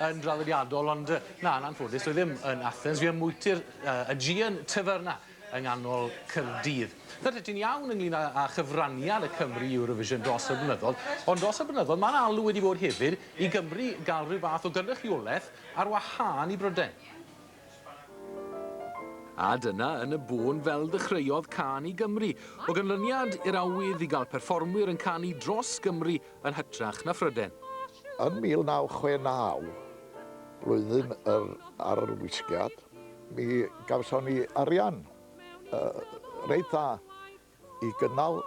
yn draddodiadol, ond na, yn anffodus, dwi ddim yn Athens, fi ym mwyty'r Aegean Taverna yng nghanol Caerdydd. Nawr te, ti'n iawn ynglyn â, â chyfraniad y Cymry i Eurovision dros y blynyddoedd, ond dros y blynyddoedd mae'n alw wedi bod hefyd i Gymru gael rhyw fath o gynrychiolaeth ar wahân i Brydain. A dyna yn y bôn fel ddechreuodd Cân i Gymru, o ganlyniad i'r awydd i gael perfformwyr yn canu dros Gymru yn hytrach na Phrydain. Yn 1969, blwyddyn yr Arwisgiad, mi gawson ni arian reit dda i gynnal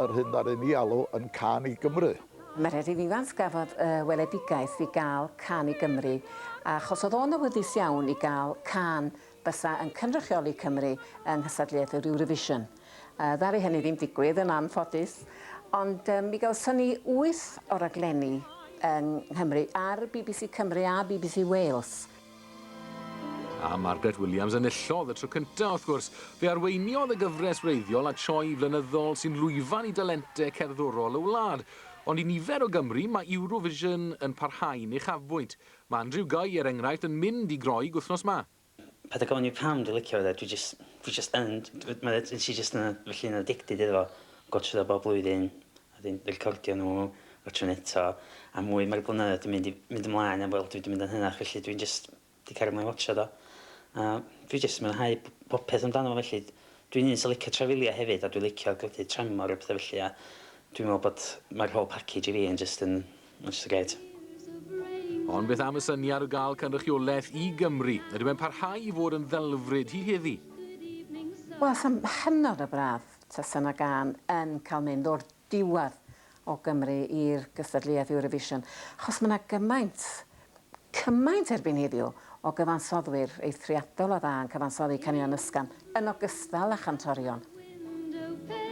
yr hyn ddaru ni alw yn Cân i Gymru. Mererid Ifans gafodd y weledigaeth i gael Cân i Gymru achos oedd o'n awyddus iawn i gael cân fysa yn cynrychioli Cymru yng nghystadleuaeth yr Eurovision. Ddaru hynny ddim digwydd yn anffodus, ond mi gawson ni wyth o raglenni yng Nghymru ar BBC Cymru a BBC Wales. A Margaret Williams enillodd y tro cyntaf, wrth gwrs. Fe arweiniodd y gyfres wreiddiol at sioe flynyddol sy'n lwyfan i dalentau cerddorol y wlad. Ond i nifer o Gymry, mae Eurovision yn parhau'n uchafbwynt. Mae Andrew Guy, er enghraifft, yn mynd i Groeg wythnos 'ma. Paid â gofyn i fi pam dwi'n licio fo de, dwi jyst, dwi jyst yn, mae nes i jyst yn, felly'n addicted iddo fo. Gwatsio fo bob blwyddyn, a wedyn recordio nhw, watsio nhw eto, a mwy mae'r blynyddoedd 'di mynd i, mynd ymlaen a wel dwi 'di mynd yn hynach felly dwi'n jyst 'di cario mlaen watsio o. A dwi jyst yn mwynhau popeth amdano fo felly. Dwi'n un sy'n licio trafeilio hefyd a dwi'n licio gwledydd tramor a petha felly a dwi'n meddwl bod mae'r whole package i fi yn jyst yn, mae'n jyst yn grêt. Ond beth am y syniad o gael cynrychiolaeth i Gymru? Ydyw e'n parhau i fod yn ddelfryd hyd heddi? Wel, sa'n hynod o braf tasa 'na gân yn cael mynd o'r diwedd o Gymru i'r gystadleuaeth Eurovision, achos ma' 'na gymaint, cymaint erbyn heddiw o gyfansoddwyr eithriadol o dda yn cyfansoddi caneuon ysgafn, yn ogystal â chantorion.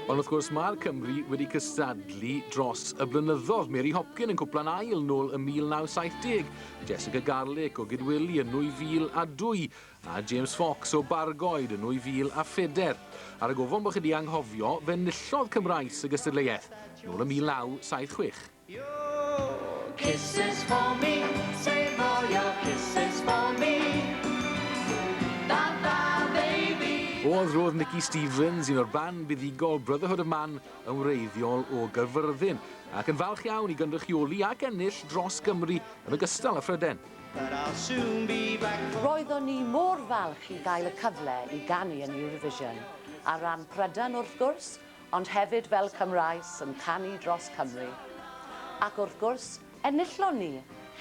Ond wrth gwrs mae'r Cymry wedi cystadlu dros y blynyddodd, Mary Hopkin yn cwpla'n ail nôl ym 1970, Jessica Garlick o Gydweli yn 2002, A James Fox o Bargoed yn 2004. Ar y gofon bod chi 'di anghofio, fe enillodd Cymraes y gystadleuaeth nôl ym 1976. Your kisses for me, save all your kisses for me. Bye bye baby. Oedd roedd Nicky Stevens, un o'r band buddugol Brotherhood of Man yn wreiddiol o Gaerfyrddin, ac yn falch iawn i gynrychioli ac ennill dros Gymru yn ogystal â Phrydain. Roeddwn ni mor falch i gael y cyfle i ganu yn Eurovision, ar ran Prydain wrth gwrs, ond hefyd fel Cymraes yn canu dros Cymru. Ac wrth gwrs, enillon ni!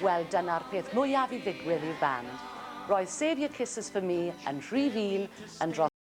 Wel, dyna'r peth mwyaf i ddigwydd i'r band. Roedd Save Your Kisses For Me yn rhif un yn dros.